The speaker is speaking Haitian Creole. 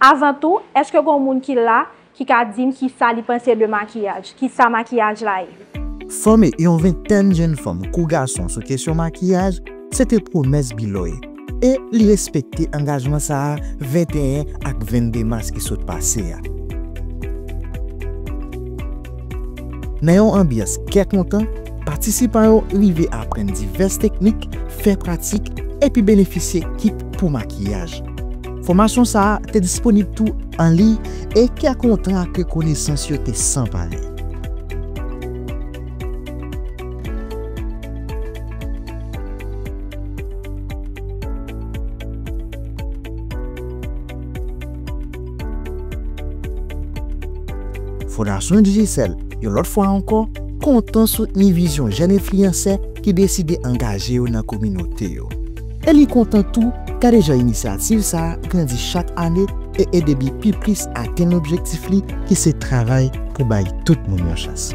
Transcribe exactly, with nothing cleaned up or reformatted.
Avan tou, èske gen yon moun ki la ki ka di m kisa li panse de makiyaj, kisa makiyaj la ye? Fòme yon ventèn jèn fanm kou gason sou kesyon makiyaj, se te pwomès Biloy, e li respekte angajman sa a venteyen ak vennde mas ki sot pase a. Nan yon anbyans kè kontan, patisipan yo rive aprann divès teknik, fè pratik, epi benefisye kit pou makiyaj. Fòmasyon sa a te disponib tou an liy, e kè kontan ak rekonesans yo te san parèy. Fondasyon Digicel, yon lòt fwa ankò, kontan soutni vizyon jèn enfliyansè ki deside angaje yo nan kominote yo. E li kontan tou gade jan inisyativ sa a grandi chak ane e ede Bi Pi Plis atenn objektif li, ki se travay pou bay tout moun yon chans.